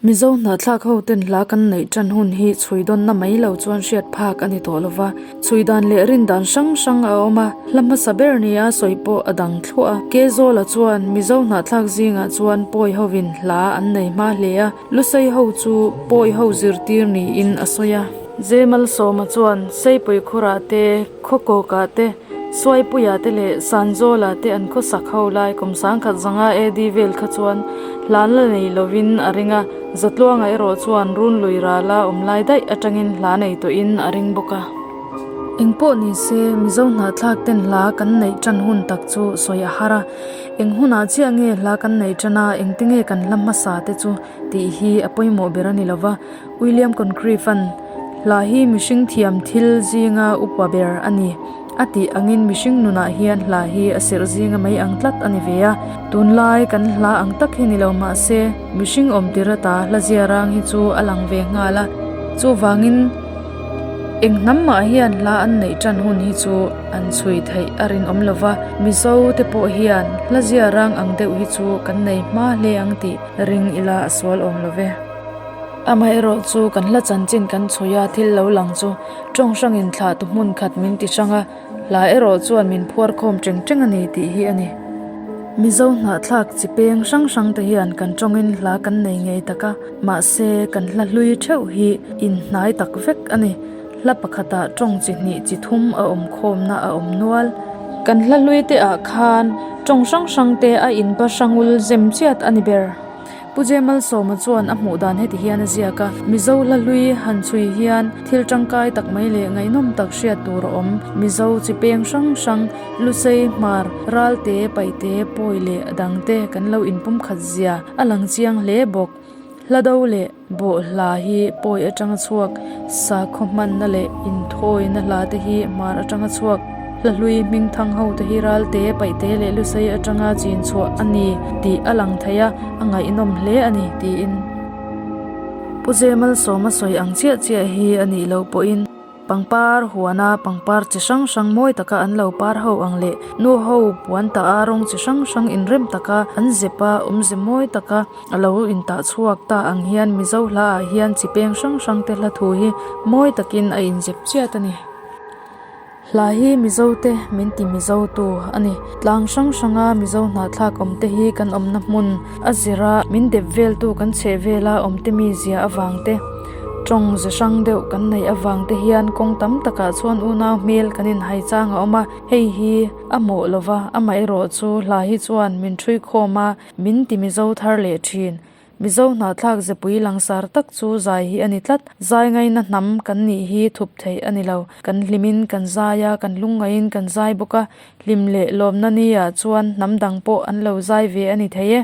Mizo hnahthlak ho ten hla kan neih tan hun hi chhui dawnna mai lo chuan hriat phak a ni tawh lo va, chhui dan leh rin dan hrang hrang a awm a, hla hmasa ber nia sawi pawh a dang thluah a. Kezawla chuan Mizo hnahthlak zingah chuan pawi hovin hla an nei hma hle a, Lusei ho chu pawi ho zirtir niin a sawi a. Zemalsawma chuan Seipui khurah te, Khawkawkah te, Suaipuia te leh Sanzawla te an khawsak ho lai kum sangkhat zanga AD vel kha chuan hlan la nei lovin a ring a, Zatluanga erawh chuan runlui rala awm lai daih atangin hla nei tawhin a ring bawk a. Engpawh ni se, Mizo hnahthlak ten hla kan neih tan hun tak chu sawi a har a, eng hunah chiah nge hla kan neih tan a, engte nge kan hla hmasa te chu tih hi a pawimawh ber a ni lova, William Congreve-a'n hla hi mihring thiam thil zinga upa ber a ni a tih angin mihring nunah hian hla hi a serh zinga mai ang tlat a ni ve a. Tunlai kan hla ang tak hi ni lo mah se mihring awm tir ata hla zia rang hi chu a lang ve nghal a. Chuvangin eng hnam mah hian hla an neih tan hun hi chu an chhui theih a rinawm lo va, Mizo te pawh hian hla zia rang ang deuh hi chu kan nei hma hle ang tih ring ila a sual awm lo ve. Amaherawh chu kan hla chanchin kan chhui a, thil lo lang chu tawng hrangin thlah tu hmun khat min ti hrang a, hla erawh chuan min phuar khawm teng teng a ni tih hi a ni. Mizo hnahthlak chi peng hrang hrang te hian kan tawngin hla kan nei ngei tak a, mahse kan hla hlui theuh hi inhnai tak vek a ni. Hla pakhatah tawng chi hnih chi thum a awm khawmna a awm nual. Kan hla hlui te ah khan tawng hrang hrang te a inba hrangul zem chiat a ni ber. Pu Jemalsawma chuan a hmuh dan heti hian a ziak a, Mizo hla hlui han chhui hian thil tangkai tak mai leh ngaihnawm tak hriat tur a awm. Mizo chi peng hrang hrang, Lusei, Hmar, Ralte, Paihte, Pawi leh a dangte kan lo inpumkhat zia a lang chiang hle bawk. Hla do leh bawh hla hi pawi atanga chhuak, sakhaw hmanna leh inthawina hla te hi Hmar atanga chhuak. Hla hlui hming thang ho te hi Ralte, Paihte leh Lusei atanga chin chhuah a ni tih a lang thei a, a ngaihnawm hle a ni tiin. Pu Jemalsawma sawi ang chiah chiah hi a nih loh pawhin pangpar huana pangpar chi hrang hrang mawi taka an lo par ho ang leh nu ho puan tah a rawng chi hrang hrang inrem taka an zep a awmze mawi taka a lo intah chhuak ta ang hian Mizo hla ah hian chi peng hrang hrang te hla thu hi mawi takin a inzep chiat a ni. Hla hi Mizo te min ti Mizo tu a ni. Tlang hrang hranga Mizo hnahthlak awm te hi kan awmna hmun a zira min dep veltu kan chheh vela awm te mi zia avang te, tawng ze hrang deuh kan neih avang te hian kawng tam takah chuan unau hmel kan inhai chang a awm a, hei hi a mawh lova, amaherawh chu hla hi chuan min ṭhui khawm a, min ti Mizo thar leh ṭhin. Mizo hnahthlak zepui langsar tak chu zai hi a ni tlat. Zai ngaina hnam kan nih hi thup theih a ni lo. Kan hlimin kan zai a, kan lungngaiin kan zai bawk a. Hlim leh lawmna nia chuan hnam dang pawh an lo zai ve a ni thei e.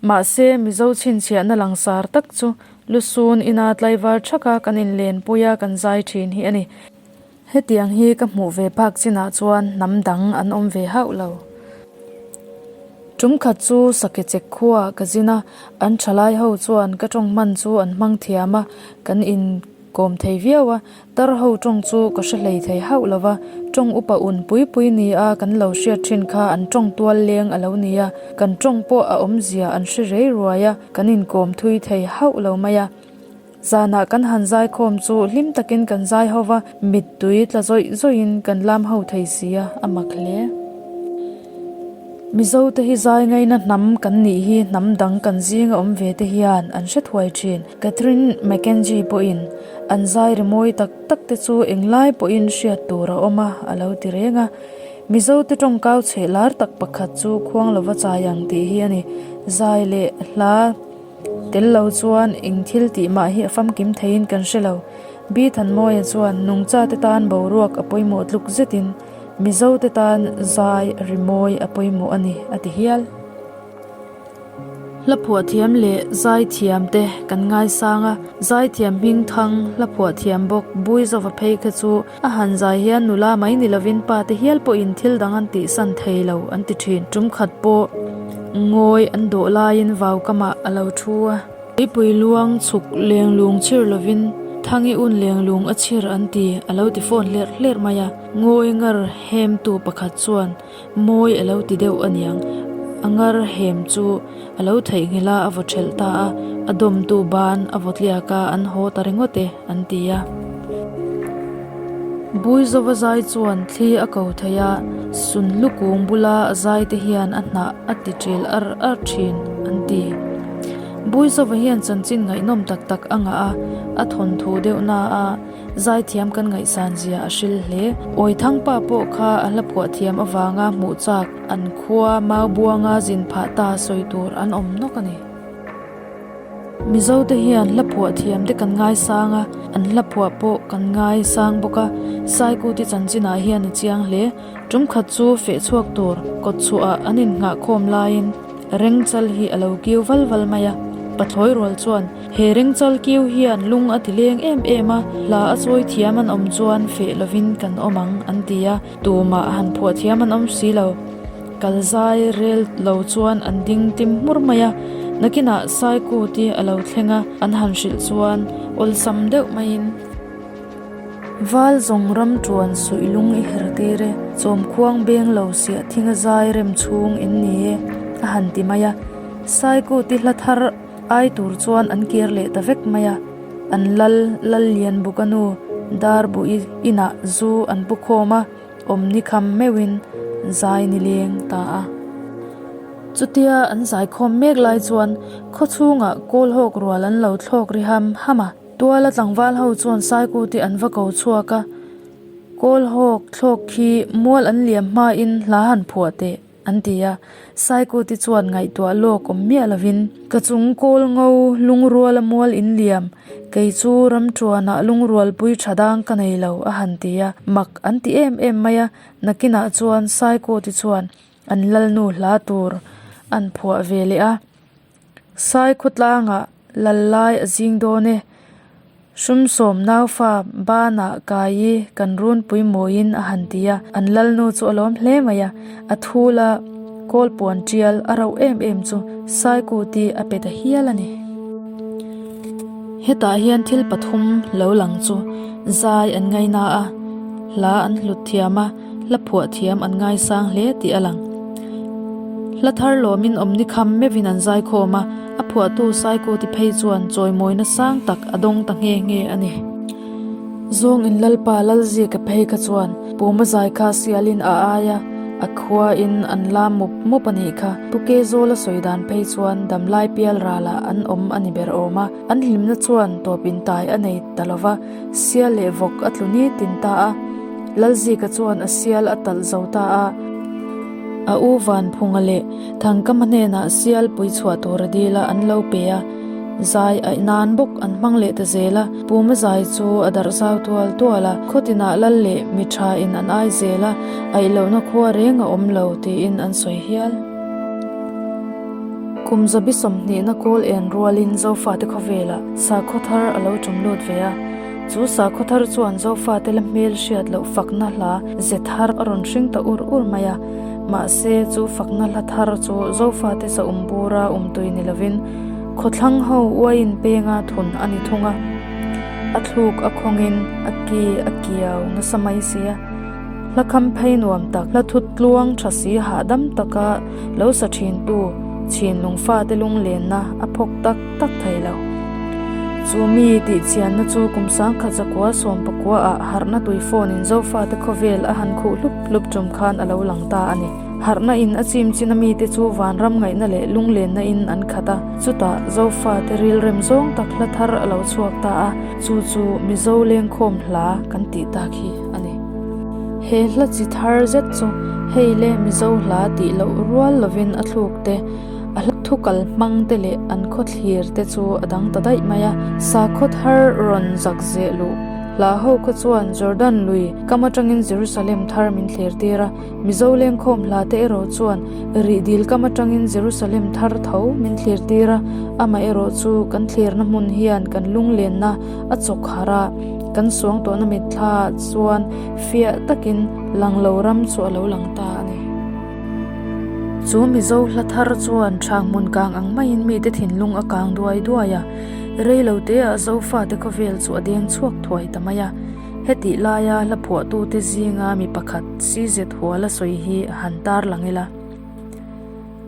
Mahse, Mizo chhinchhiahna langsar tak chu lusun ina tlaivar thaka kan inlenpui a kan zai thin hi a ni. Hetiang hi ka hmuh ve phak chinah chuan hnam dang an awm ve hauh lo. Tum khat chu sake chek khuaah ka zin a, an thalai ho chuan ka tawng hman chu an hmang thiam a, kan inkawm thei viau a, tar ho tawng chu ka hre hlei thei hauh lo va, tawng upa un pui pui ni a kan lo hriat thin kha an tawng tual leng a lo ni a, kan tawng pawh a awmzia an hre rei ruai a, kan inkawm thui thei hauh lo mai a. Zanah kan han zai khawm chu hlim takin kan zai ho va, mittui tla zawih zawihin kan lam ho thei si a, a mak hle. Mizo te hi zai ngaina hnam kan nih hi hnam dang kan zinga awm ve te hian an hre thuai thin. Catherine McKenzie pawhin an zai ri mawi tak tak te chu englai pawhin hriat tur a awm a, a lo ti reng a. Mizo te tawngkau chheh lar tak pakhat chu khuang lova chai ang tih hi a ni. Zai leh hla. Tel lo chuan eng thil tih mah hi a famkim theiin kan hre lo. Bi Thanmawia chuan nungcha te tan boruak a pawimawh tluk zetin Mizo te tan zai rimawi a pawimawh a ni, a ti hial. Hla phuah thiam leh zai thiam te kan ngaisang a, zai thiam hming thang hla phuah thiam bawk Bui Zova phei kha chu a han zai hian nula mai ni lovin pa te hial pawhin thil dang an tihsan thei lo an ti thin. Tum khat pawh Ngawi an dawh laiin vau kamah a lo thu a. Tuipui luang chhuk lenglung chhir lovin Thangi un lenglung a chhir an ti a lo ti fawn hlerh hlerh mai a. Ngawi ngar hemtu pakhat chuan mawi a lo ti deuh a niang. A ngar hem chu a lo theihnghilh a, a vaw ṭhelh ta a, a dawmtu ban a vaw tliak a, an haw ta ringawt e, an ti a. Buizova zai chuan thli a ko thei a, Sunhlu kung bula a zai te hian a hnah a ti ṭil ar ar ṭhin, an ti. Buizova hian chanchin ngaihnawm tak tak a ngah a, a thawnthu deuh na a, Zaithiam kan ngaihsan zia a hril hle. Awithangpa pawh kha a hla phuah thiam avanga hmuh chak an khua Maubuanga zin phah ta sawi tur an awm nawk a ni. Mizote hian hla phuah thiam te kan ngaisang a, an hla phuah pawh kan ngaisang bawk a, Saikuti chanchinah hian a chiang hle. Tum khat chu feh chhuak tur kawt chhuah an innghah khawm laiin Rengchal hi a lo kiu val val mai a, Pathlawi rual chuan he Rengchal kiu hian lung a ti leng em em a, hla a chawi thiam an awm chuan feh lovin kan awm ang an ti a, tumah han phuah thiam an awm si lo. Kal zai rel lo chuan an ding tim hmur mai a, nakinah Saikuti a lo thleng a, an han hrilh chuan awlsam deuh maiin. Val zawng ram tuan suih lung i her tir e, chawmkhuang beng lo siah thing a zai rem chhung in ni e, a han ti mai a. Saikuti hla thar ai tur chuan an kir leh ta vek mai a. An lal lal lian buk a nu dar buh i inah zu an pu khawm a, awm ni kham meuhin zai ni leng ta a. Chutia an zai khawm mek lai chuan khaw chhungah kawl hawk rual an lo thlawk ri ham ham a. Tuala tlangval ho chuan Saikuti an va ko chhuak a, Kawl hawk thlawk khi mual an liam hmain hla han phuah teh, an ti a. Saikuti chuan ngaihtuah lawk awm miah lovin, Ka chung kawl ngo lungruala mual in liam, kei chu ramṭuanah lungrualpui ṭha dang ka nei lo, a han ti a. Mak an ti em em mai a, nakinah chuan Saikuti chuan an lalnu hla tur an phuah ve leh a. Saikhawtlangah lal lai a zing dawn e. Hrumsawm naufa banah kai i kan runpui mawiin a han ti a, an lalnu chu a lawm hle mai a, a thul a, kawl puan tial a rauh em em chu Saikuti a pe ta hial a ni. Hetah hian thil pathum lo lang chu zai an ngaina a, hla an hlut thiam a, Hla phuah thiam an ngaisang hle tih a lang. Hla thar lawmin awmni kham meuhin an zaikhawm a, a phuahtu Saikuti phei chuan chawimawina sang tak a dawng ta nghe nghe a ni. Zawng in Lalpa Lalzika phei kha chuan Puma zai kha sialin a ai a, a khua in an lam mup mup a nih kha. Pu Kezawla sawi dan phei chuan damlai pial ralah an awm a ni ber awm a, an hlimna chuan tawp intai a nei ta lo va, Sial leh vawk a tlu nitin ta a, Lalzika chuan a sial a talh zo ta a. A u Vanphunga leh Thangkama hnenah sial pui chhuah tur a dil a, an lo pe a. Zai aih nan bawk an hmang leh ta zel a, Puma zai chu a darh zau tual tual a, khaw tinah lal leh mi tha in an ai zel a, aih lohna khua reng a awm lo tiin an sawi hial. Kum zabi sawmhnihna kawl en rualin Zofate khawvelah sakhaw thar a lo tum lut ve a. Chu sakhaw thar chuan Zofate la hmel hriat loh fakna hla ze thar a rawn hring ta ur ur mai a. Mahse, chu fakna hla thar chu Zofate sa um bura um tui ni lovin khawthlang ho uaiin penga thun a ni thung a. A thluk a khawngin a ki a kiau nasa mai si a. Hla kham phei nuam tak, hla thut tluang tha si hahdam taka lo sa thintu chhinlung fate lunglenna a phawk tak tak thei lo. Chu mi tihchianna chu kum sangkhat zakua sawmpakua ah harhna tui phone in Zofate khawvel a han khuh hlup hlup tum khan a lo lang ta a ni. Harhna in a chim chin a mite chu vanram ngaihna leh lunglenna in an khat a, chutah Zofate rilrem zawng tak hla thar a lo chhuak ta a, chu chu Mizo lengkhawm hla kan tih tak hi a ni. He hla chi thar zet chu hei le Mizo hla tih loh rual lovin a thluk te, a hla thu kal hmang te leh an khaw thlir te chu a dang ta daih mai a. Sakhaw thar rawn zak zeh luh hla ho kha chuan Jordan lui kam atangin Jerusalem thar min thlir tir a, Mizo lengkhawm hla te erawh chuan rih dil kam atangin Jerusalem thar tho min thlir tir a, amaherawh chu kan thlirna hmun hian kan lunglenna a chawk harh a, kan suang tawhna mitthla ah chuan fiah takin lang lo ram chu a lo lang ta a ni. Chu Mizo hla thar chuan thang hmun kang ang maiin mite thinlung a kang duai duai a, rei lo te ah Zofate khawvel chu a deng chhuak thuai ta mai a. Hetih laia hla phuahtute zinga mi pakhat CZ Huala sawi hi han tar lang ila.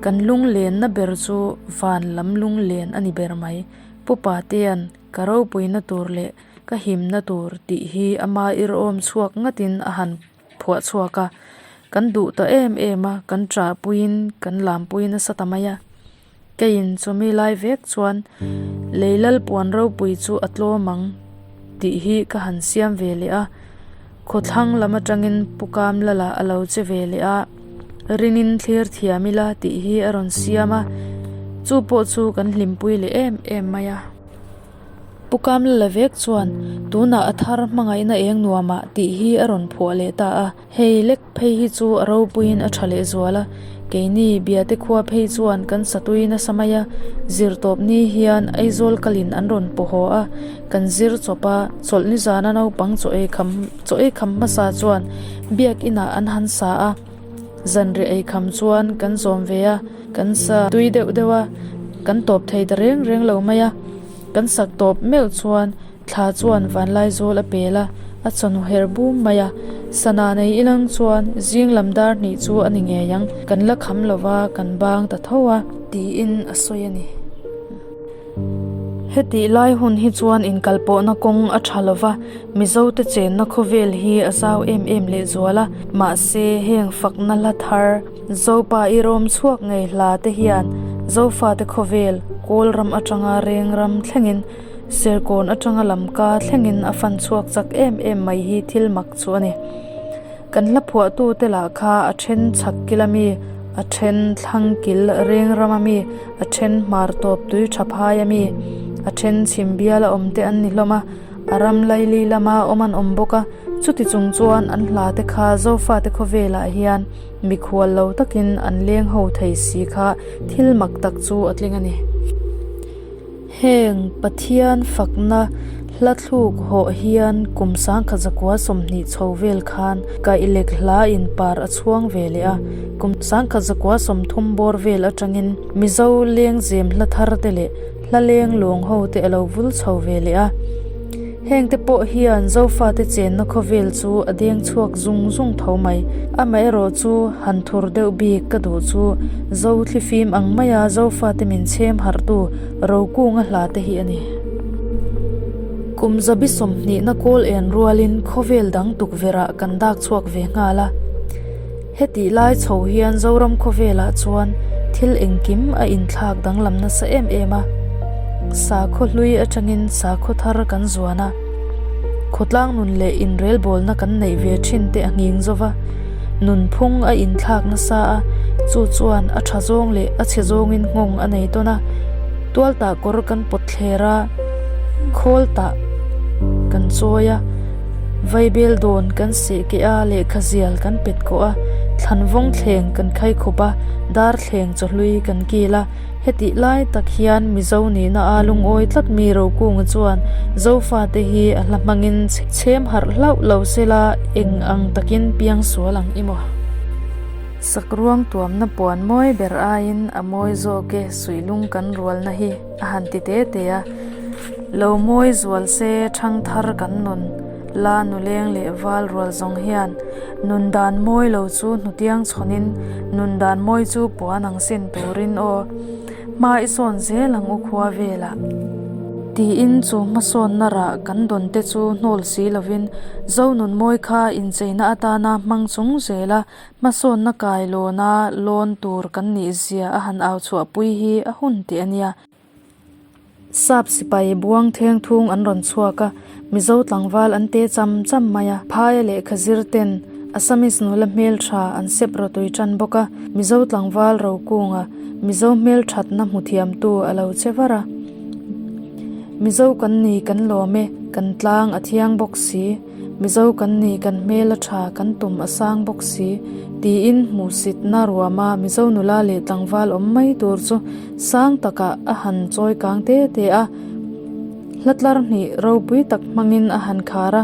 Kan lunglenna ber chu van lam lunglen a ni ber mai. Pu Patea'n ka ropuina tur leh ka himna tur tih hi ama irhawm chhuak ngatin a han phuah chhuak a. Kan duh ta em em a, kan ṭahpuiin kan lampui nasa ta mai a. Keiin chumi lai vek chuan lei lal puan ropui chu a tlawm ang tih hi ka han siam ve leh a, khawthlang lam atangin Pu Kamlala a lo che ve leh a, Rinin thlir thiam ila tih hi a rawn siam a, chu pawh chu kan hlimpui leh em em mai a. Pu Kamlala vek chuan tunah a thar hmangaihna eng nuamah tih hi a rawn phuah leh ta a. Hei lek phei hi chu a ropuiin a tha leh zual a, keini Biate khua phei chuan kan satui nasa mai a, zirtawp ni hian Aizawl kalin an rawn paw haw a, kan zir chawp a, chawlhni zana naupang chaw ei kham chaw ei kham hmasa chuan biakinah an han sa a, zanriah ei kham chuan kan zawm ve a, kan sa tui deuh deuh a, kan tawp thei ta reng reng lo mai a, kan sak tawp meuh chuan Thla chuan vanlaizawl a pel a, a chawhnu her bum mai a. Sana nei ilang chuan zing lam dar hnih chu a ni ngei ang, kan la kham lo va, kan bang ta tho a. Tiin a sawi a ni. Hetih lai hun hi chuan inkalpawhna kawng a tha lo va, Mizote chenna khawvel hi a zau em em lehzual a, mahse heng fakna hla thar, Zopa i rawm chhuak ngei hla te hian Zofate khawvel, Kawl ram atanga reng ram thlengin, Serkawn atanga lamka thlengin a fan chhuak chak em em mai hi thil mak chu a ni. Kan hla phuahtute lah kha a then chhak kil a mi, a then thlang kil reng ram a mi, a then hmar tawp tui tha phai a mi, a then chhim bial a awm te an ni hlawm a, a ram laili lama awm an awm bawk a, chuti chung chuan an hla te kha Zofate khawvelah hian Mikhual lo takin an leng ho thei si kha thil mak tak chu a tling a ni. Heng Pathian fakna hla thluk hawh hian kum sangkhat zakua 20 chho vel khan kaihlek hla in par a chhuang ve leh a, kum sangkhat zakua 30 bawr vel atangin Mizo lengzem hla thar te leh hla leng lawng ho te a lo vul chho ve leh a. Heng te pawh hian Zofate chenna khawvel chu a deng chhuak zung zung tho mai. Amaherawh chu han thur deuh bik ka duh chu Zo thlifim ang maia Zofate min chhem harhtu Rokunga hla te hi a ni. Kum zabi 20 na kawl en rualin khawvel dang tukverh ah kan dak chhuak ve nghal a. Hetih lai chho hian Zoram khawvelah chuan thil engkim a inthlak danglam nasa em em a, sakhaw hlui atangin sakhaw thar kan zuan a, khawtlang nun leh inrelbawlna kan neih ve thin te a nghing zo va, nunphung a inthlak nasa a, chu chuan a tha zawng leh a chhe zawngin nghawng a nei tawn a, tualtah kawr kan pawt thler a, khawl tah kan chawi a. Vaibel dawn kan seh keh a, lehkha zial kan pet kawh a, thlanvawng thleng kan khai khup a, dar thleng chawhlui kan kil a. Hetih lai tak hian Mizo nihna a lungawi tlat mi Rokunga chuan Zofate hi a hla hmangin chhem harh hlauh lo sela eng ang takin piang sual ang i maw? Sakruang tuamna puan mawi ber aiin a mawi zawk e suihlung kan rualna hi. A han ti te te a, Lo mawi zual se thangthar kan nun, la nuleng leh val rual zawng hian nun dan mawi lo chu hnutiang chhawnin nun dan mawi chu puan ang sin turin aw, hma i sawn zel ang u khua velah. Tiin chu hmasawnna rah kan dawn te chu hnawl si lovin Zonun mawi kha incheina atana hmang chung zela Hmasawnna kai lawna lawn tur kan nih zia a han au chhuahpui hi a hun tih a nia. Sap sipai buang theng thung an rawn chhuak a, Mizo tlangval an te cham cham mai a. Phaia lehkha zir ten Assamese nula hmeltha an sep rawtui tan bawk a, Mizo tlangval Rokunga Mizo hmelthatna hmu thiamtu a lo che var a. Mizo kan ni kan lawm e, kan tlang a thiang bawk si. Mizo kan ni, kan hmel a tha, kan tum a sang bawk si, tiin hmuhsitna ruama Mizo nula leh tlangval awm mai tur chu sang takah a han chawi kang te te a. Hla tlar hnih ropui tak hmangin a han khar a,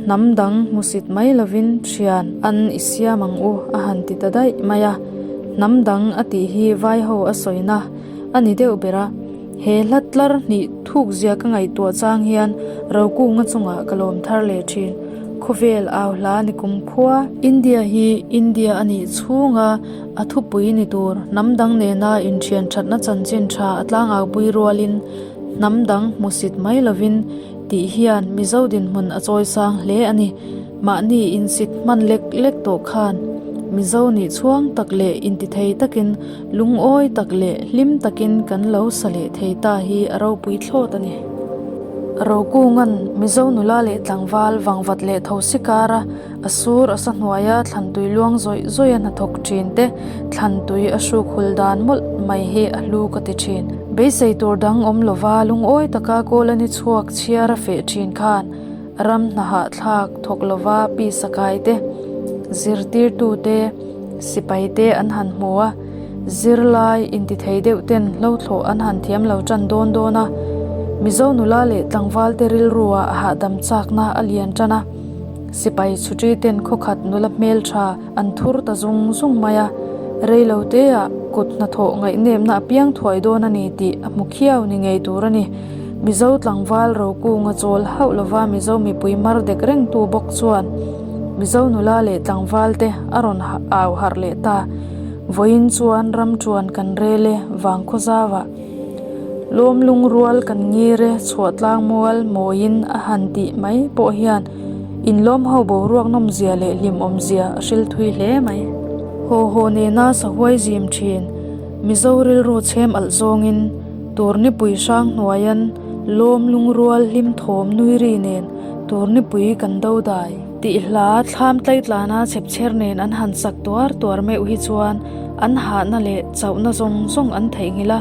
hnam dang hmusit mai lovin thian an i siam ang u a han ti ta daih mai a. Hnam dang a tih hi vaiho a sawina a ni deuh ber a. He hla tlar hnih thuk zia ka ngaihtuah chang hian Rokunga chungah ka lawm thar leh thin. Khawvel au hla ni kum khua. India hi India a nih chhunga a thupui ni tur hnam dang nena inthian thatna chanchin tha a tlangaupui rualin hnam dang hmusit mai lovin tih hian Mizo dinhmun a chawi sang hle a ni. Mahni insit hman lek lek tawh khan Mizo nih chhuang tak leh intithei takin lungawi tak leh hlim takin kan lo sa leh thei ta hi a ropui thlawt a ni. Rokungan Mizo nula leh tlangval vangvat leh thosi kara a sur a sa hnuaia thlantui luang zawih zawih a hnathawk thin te thlantui a hruk hul dan mawlh mai hi a hlu ka ti thin. Beisei tur dang awm lova lungawi taka kawl a ni chhuak chhiar a feh thin khan Ram hnaha thlak thawk lova pi sakai te, zirtirtu te, sipai te an han hmu a, zirlai intithei deuh ten hlothlawh an han thiam lo tan dawn dawn a, Mizo nula leh tlangval te rilru ah a hahdam chakna a lian tan a, sipai chhuṭi ten khawkhat nula hmeltha an thur ta zung zung mai a, reilo te ah kut hnathawh ngaihnepna a piang thuai dawn a ni tih a hmu khiau ni ngei tur a ni. Mizo tlangval Rokunga chawl hauh lova Mizo mipui mar dek rengtu bawk chuan Mizo nula leh tlangval te a rawn au harh leh ta. Vawiin chuan ram chuan kan rel e, vangkhaw zauah lawm lungrual kan ngir e, chhuah tlang mual mawiin a han tih mai pawh hian inlawm ho boruak nawmzia leh hlimawmzia a hril thui hle mai. Haw haw nena sahuai zim thin Mizo rilru chhem alh zawngin, Turnipui hrang hnuaian lawm lungrual hlim thawm nui ri nen turnipui kan do dai tih hla thlam tlaitlana chhepchher nen an han sak tuar tuar meuh hi chuan an hahna leh chauhna zawng zawng an theihnghilh a,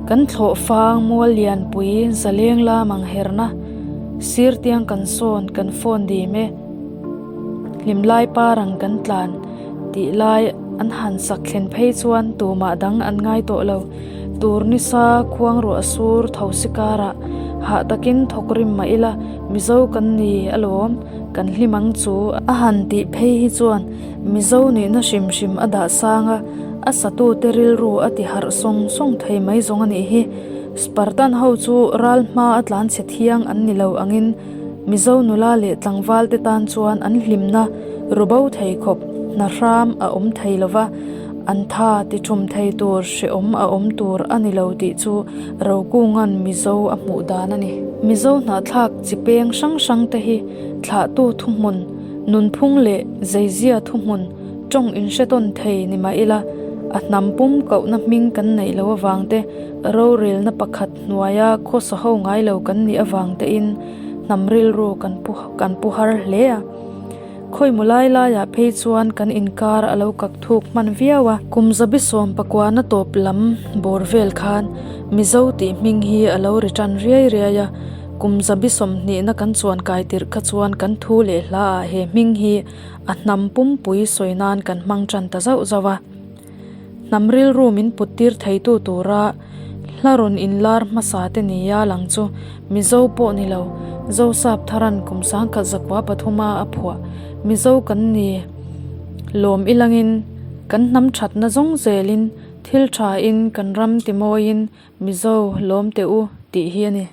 kan thlawh fang mual lianpui zaleng lam ang herna sir tiang kan sawn kan phone dim e hlimlai par ang kan tlan tih lai an han sak thlen phei chuan tumah dang an ngai tawh lo. Tur nisa khuang ruah sur tho si karah hah takin thawk rim mah ila Mizo kan ni alawm, kan hlim ang chu a han tih phei hi chuan Mizo nihna hrim hrim a dah sang a, a satute rilru a ti harh sawng sawng thei mai zawng a nih hi. Spartan ho chu ral hma a tlan chhe thiang an ni lo angin Mizo nula leh tlangval te tan chuan an hlimna rubo thei khawp hna hram a awm thei lova, An tha ti thum thei tur hrehawm a awm tur a ni lo tih chu Rokunga'n Mizo a hmuh dan a ni. Mizo hnahthlak chi peng hrang hrang te hi thlahtu thuhmun, nunphung leh zeizia thuhmun tawng inhretawn thei ni mah ila, a hnam pum kohna hming kan neih loh avang te, rorelna pakhat hnuaia khawsa ho ngai lo kan nih avang tein hnam rilru kan pu kan pu har hle a. Khawimaw lai laiah phei chuan kan inkar a lo kak thuk hman viau a. Kum zabi sawm pakuana tawp lam bawr vel khan Mizo tih hming hi a lo ri tan riai riai a. Kum zabi sawmhnihna kan chuan kai tirh kha chuan kan thu leh hlaah he hming hi a hnam pumpui sawi nan kan hmang tan ta zauh zauh a. Hnam rilru min put tir theitu tura hla rawn inlar hmasa te nia lang chu Mizo pawh ni lo, Zosap Tharan kum sangkhat zakua pathuma a phuah Mizo kan ni lawm ilangin kan hnam thatna zawng zelin thil thain kan ram timawiin Mizo lawm teh u tih hi a ni.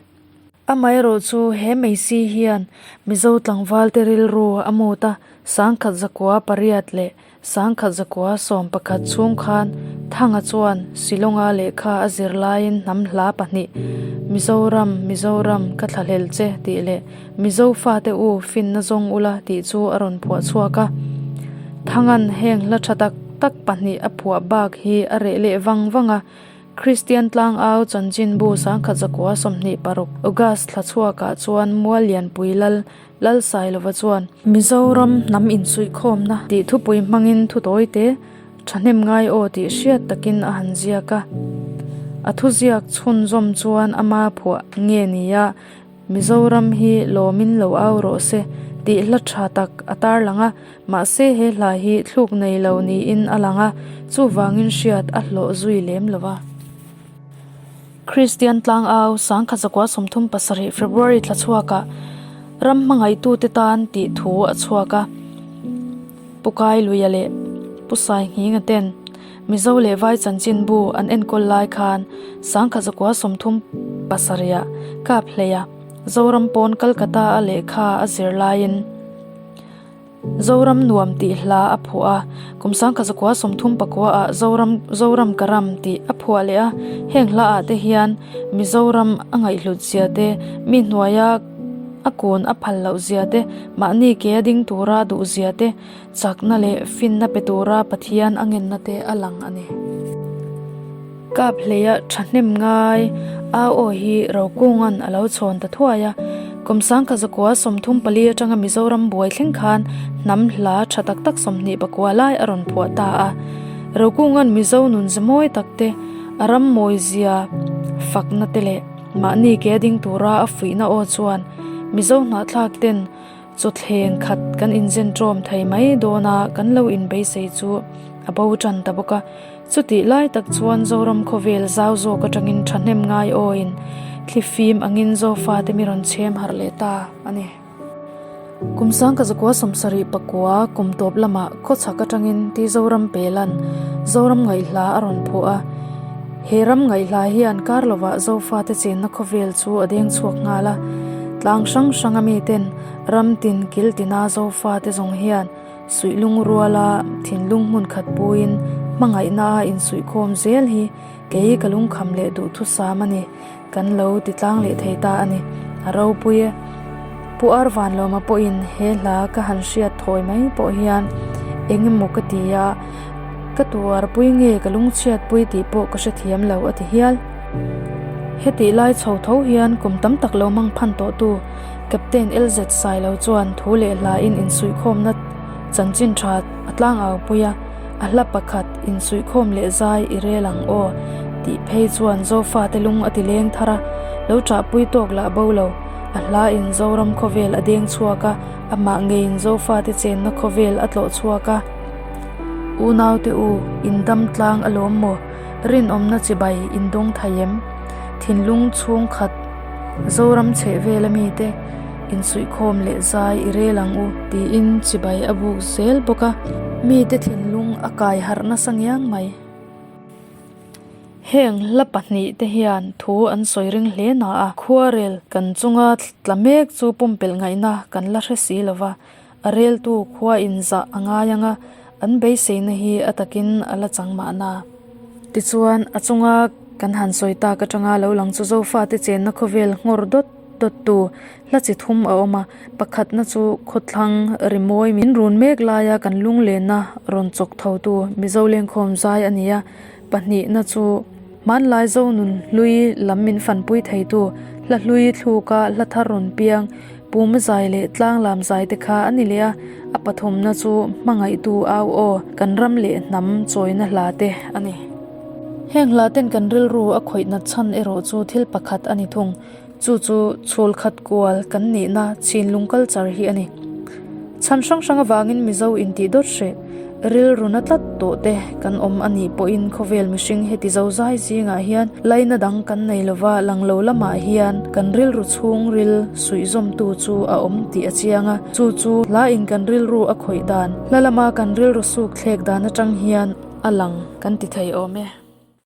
Amaherawh chu he Meisi hian Mizo tlangvalte rilru a mut a, sangkhat zakua pariat leh sangkhat zakua 11 chhung khan Thanga chuan Shillonga lehkha a zir laiin hnam hla pahnih Mizoram, Mizoram, ka thlahlel che tih leh Mizo fate u finna zawng ula tih chu a rawn phuah chhuak a. Thanga'n heng hla tha tak tak pahnih a phuah bak hi a reh leh vang vang a, Kristian Tlangau Chanchinbu sangkhat zakua 26 August thla chhuakah chuan Mual Lianpui Lal Lalsailova chuan Mizoram hnam insuihkhawmna tih thupui hmangin thu tawite thahnem ngai aw tih hriat takin a han ziak a. A thuziak chhunzawm chuan ama phuah nge nia Mizoram hi lawmin lo au rawh se tih hla tha tak a tarlang a, mahse he hla hi thluk nei lo niin a lang a, chuvangin hriat a hlawh zui lem lo a. Kristian Tlangau sangkhat zakua 37 February thla chhuakah ram hmangaihtute tan tih thu a chhuak a, Pu Kailuia leh Pu Sainghinga ten Mizo leh Vai chanchinbu an enkawl lai khan sangkhat zakua 37 ah kap hleia Zoram pawn Kolkata a lehkha a zir laiin. Zoram nuam tih hla a phuah a, kum sangkha zakua 39 ah Zoram Zoram ka ram tih a phuah leh a, heng hla ah te hian Mizoram a ngaihhlut zia te, mi hnuaia a kun a phal loh zia te, mahni ke a ding tura duh zia te, chakna leh finna pe tura Pathian a ngenna te a lang a ni. Kap hleia thahnem ngai au aw hi Rokunga'n a lo chhawn ta thuai a, kum sangkha 34 atanga Mizoram buai thleng khan hnam hla tha tak tak 24 lai a rawn phuah ta a. Rokunga'n Mizo nun ze mawi tak te, a ram mawi zia fakna te leh mahni ke a ding tura a fuihna aw chuan Mizo hnahthlak ten Chawthleng khat kan inzen ṭawm thei mai dawn a, kan lo inbeisei chu a bo ṭan ta bawk a. Chutih lai tak chuan Zoram khawvel zau zawk aṭangin ṭhahnem ngai awiin thlifim angin Zofate mi rawn chhem harh leh ta a ni. Kum 1979 kum tawp lamah khawchhak aṭangin ti Zoram Pelan Zoram ngaihhla a rawn phuah a. He ram ngaihhla hian kar lovah Zofate chenna khawvel chu a deng chhuak nghal a. Tlang hrang hranga miten ram tin kil tina Zofate zawng hian suihlung ruala thinlung hmun khat puiin hmangaihna a insuihkhawm zel hi kei ka lungkham leh duhthusam a ni. Kan lo ti tlang leh thei ta a ni. A ropui e. Pu Arvanlawma pawhin he hla ka han hriat thawi mai pawh hian eng emaw ka ti a, ka tuarpui nge ka lungchhiatpui tih pawh ka hrethiam lo a ti hial. Hetih lai chho tho hian kum tam tak lo mang phan tawhtu Captain LZ Sailo chuan thu leh hla in insuihkhawmna chanchin tha a tlangau pui a, a hla pakhat insuihkhawm leh zai i rel ang aw tih phei chuan Zofate lung a ti leng thar a, lo ṭahpui tawk lah bo lo. A hla in Zoram khawvel a deng chhuak a, amah ngeiin Zofate chenna khawvel a tlawh chhuak a. Unaute u, in dam tlang alawm maw? Rinawmna chibai in dawng thei em? Thinlung chhungkhat Zoram chheh vela mite insuihkhawm leh zai i rel ang u tiin chibai a buk zel bawk a, mite thinlung a kai harh nasa ngiang mai. Heng hla pahnih te hian thu an sawi ring hle na a, khuarel kan chunga tla mek chu pumpelh ngaihna kan la hre si lova, a reltu khua inzah a ngai ang a, an beiseina hi a takin a la chang mahna. Tichuan, a chunga kan han sawi tak atanga lo lang chu Zofate chenna khawvel nghawr dawt dawttu hla chi thum a awm a, pakhatna chu khawthlang rimawi min run mek laia kan lunglenna rawn chawk thotu Mizo lengkhawm zai a ni a, Pahnihna chu hmanlai Zonun hlui lam min fanpui theitu hla hlui thluka hla thar rawn piang Puma zai leh Tlanglam zai te kha a ni leh a, a pathumna chu hmangaihtu au aw kan ram leh hnam chawina hla te a ni. Heng hla ten kan rilru a khawih nat chhan erawh chu thil pakhat a ni thung. Chu chu chhul khat kual kan nihna chinlung culture hi a ni. Chhan hrang hrang avangin Mizo intih dawt hreh, rilru na tlat tawh te kan awm a nih pawhin khawvel mihring heti zozai zingah hian laina dang kan nei lova lang lo lamah hian kan rilru chhungril suihzawmtu chu a awm tih a chiang a, chu chu hla in kan rilru a khawih dan, hla lama kan rilru suk thlek dan atang hian a lang kan ti thei awm e.